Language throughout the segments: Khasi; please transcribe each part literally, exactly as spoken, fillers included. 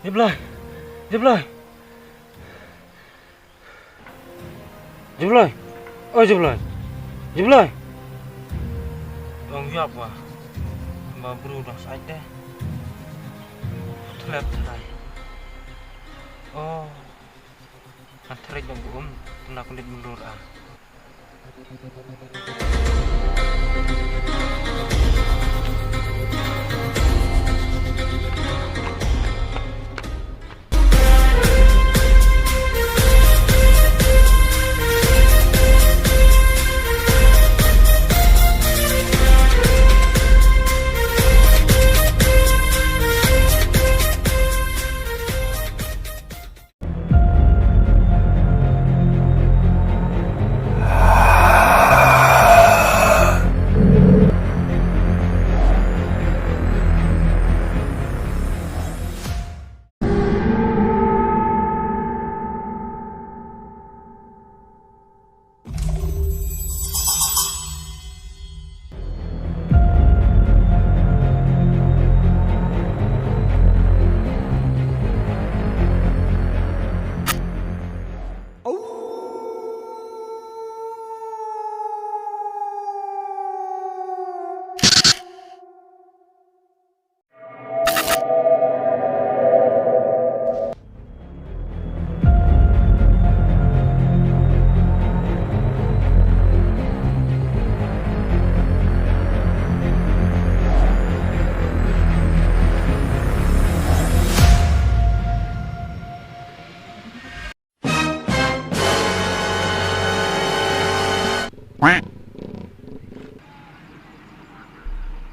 Jabloi. Jabloi. Jabloi. Oi Jabloi. Jabloi. Dang ïap wa. Ba bru dang sait de. Tlep trai. Oh. Kan trai dang bu um. Tuna kundit mundur ah.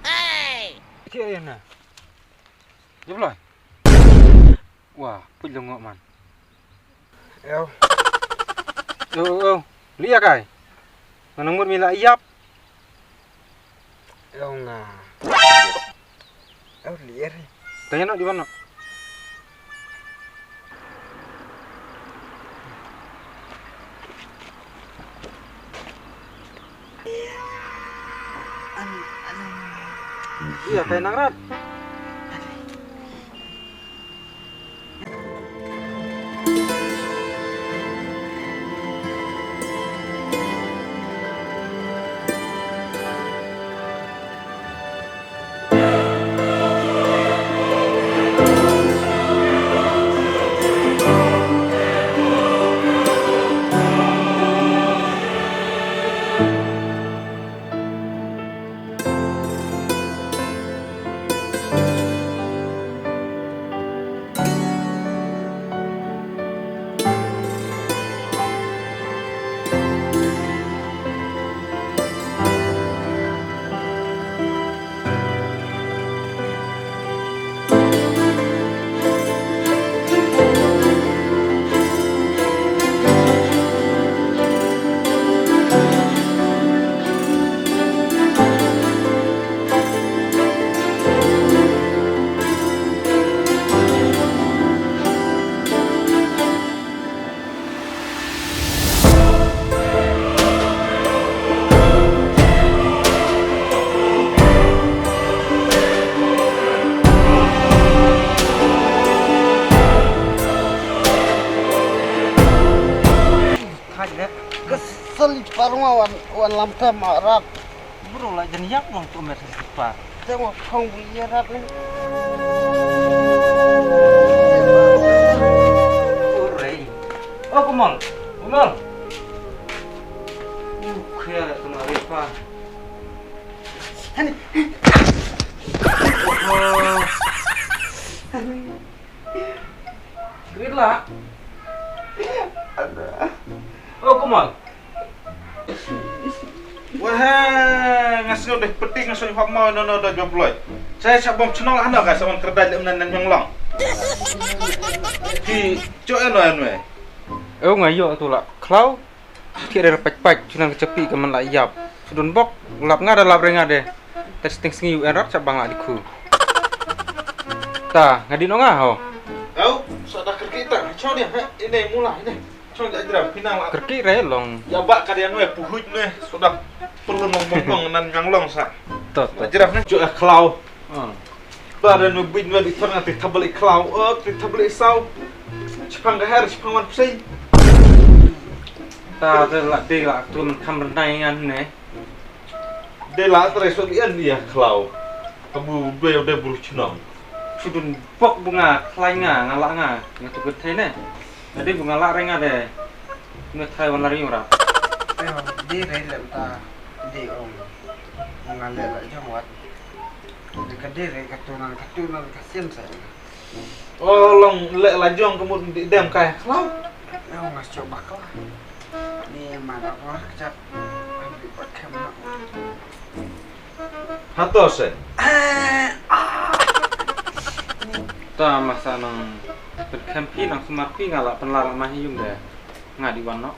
Hey! Jabloi. Wah, put long ngok man. Ew. Ew, ew, ew. Li ya kai. Ngan nang mut mi la ïap. Ew nga. Ew li er. Tanya nok di mana? Iya, kayak nang rat. Thait leh. Ka sali parwa wan, wan lam te ma rat. Bro la jan yak long tu mer sali par. Te wa khong bu ye rat ni. Ore. Oh, Kumol. Kumol. Uh, khia le tu ma ri pa. Hani. Oh. Grit la. Ada. Oh, Kumol. Wah, nga sngew dei peti nga sngew hok mau no no da Jabloi. Sa sa bom chnong hano ka sa wan kerdai le mnan nan nyong long. Ki cho eno eno. Oh, nga yo tu la. Klau. Ki re pach pach chunan ka chapi ka man la ïap. Sudun bok lap nga da lap re nga de. Ta sting sngi u erat sa bang la di khu. Ta nga di no nga ho. Au, sa da kerki ta. Chong dia, ha? Ini mula ini. Chong dia jram pinang la. Kerki re long. Ya ba ka dia nue puhuj nue. Sudah perlu nong bong nan yang long sa. Tot, tot. Jram ne. Cho klau. Hmm. Ta den me bit me bit thar nga te tabel i khlaw, o te tabel i saw. Chipang ka her, chipang wan psei. Ta de la de la tu man kam rnai ngan ne. De la tre so di an ya khlaw. Kabu be de bru chnong. Sudun pok bunga khlai nga nga la nga nga tu kut thai ne. Ade bunga la renga de. Me thai wan la ring ora. Te hon di re lem ta di ong. Bunga le la jong wat. Di ka di re ka tunan ka tunan ka sim sa. O long le la jong ka mut di dem kai khlaw. Ong ngas cho bakla. Ni mana ko kjat. Ambi pat kem na. Hato se. Ta masa nang pynkham phi nang sumar phi nga la pynlar ma hi yung de. Nga di wan no.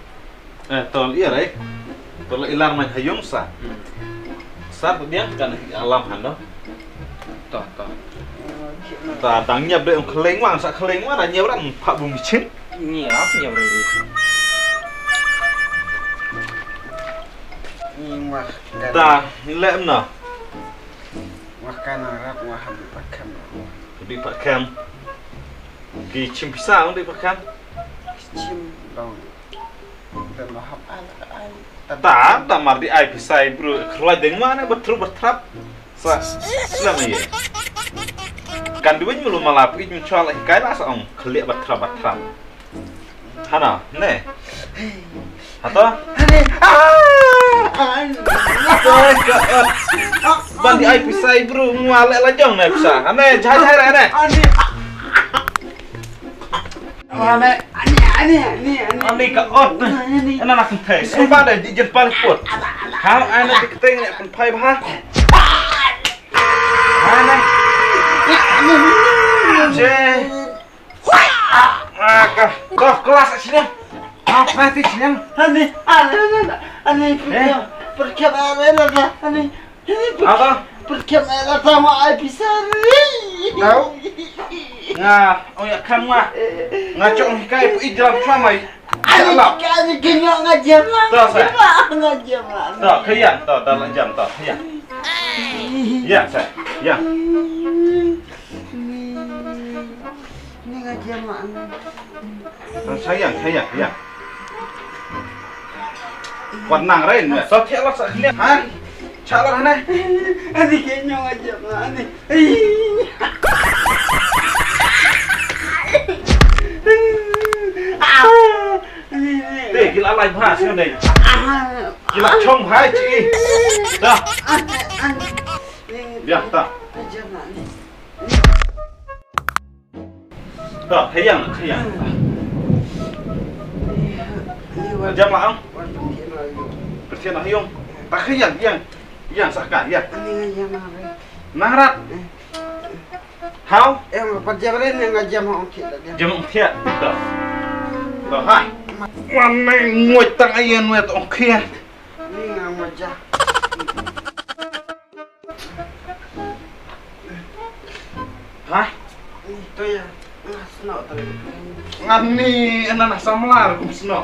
Eh, tol iya rai. Tol ilar mai hayung sa. Sa tu diang kan alam hando. To to. Ta dang nyap de ong khleng wang sa khleng wang da nyap ran pha bung chin. Nyap nyap rai. Ni wah. Ta lem no. Wah kan rap wah habib pakam. Habib pakam. Ki chim pisa ong di pakam. Chim dong. Dan mahap ala ai. Ta ta mar di ai pisa bro. Khruai deng mana betru betrap. Sa slam ye. Kan duin mulu malap ij mencual kai la sa ong khliak betrap betrap. Hana ne. Hato? Ban di ai pisa bro ngwa le la jong ne pisa. Hane jai jai re ne. Ani, ani, ani, ani, ani. Ani ka ot. Ani. Ana nak thai. Sumba dai di jen pal put. Ha, ana di keteng ne pun pai bha. Ana. Je. Ah, ka. Toh kelas sini. Apa sih sini? Ani, ani, ani, ani. Eh? Pergi, pergi, ani. Apa? Pergi mai la tama ai pisari. Tahu? Nga, oh ya kan nga. Nga cok hikai pu ijram sama. Ani kani kenyo nga jama. Tahu sa. Nga jama. Tahu kayan, tahu dalam jam tahu ya. Ya sa, ya. Ni nga jama. Sayang, sayang, ya. Wat nang rai ne. Sa thiah la sa thiah. Ha? Cha la ne. Ani ke nyong aja ma ani. Te gila lai bha sio dei. Gila chong hai chi. Da. Ya ta. Ta khayang khayang. Jam la ang. Percaya na yung. Ta khayang yang. Yang saka yang. Nang rat. Hau. Em percaya ren yang jam ang kita dia. Jam ang tiat. Ta. Ta ha. Wan nai nguai tang ayan wet ang kia. Ni nga ngajah. Hah? Ni to ya. Nga snoh to. Ngan ni ana na samlar kum snoh.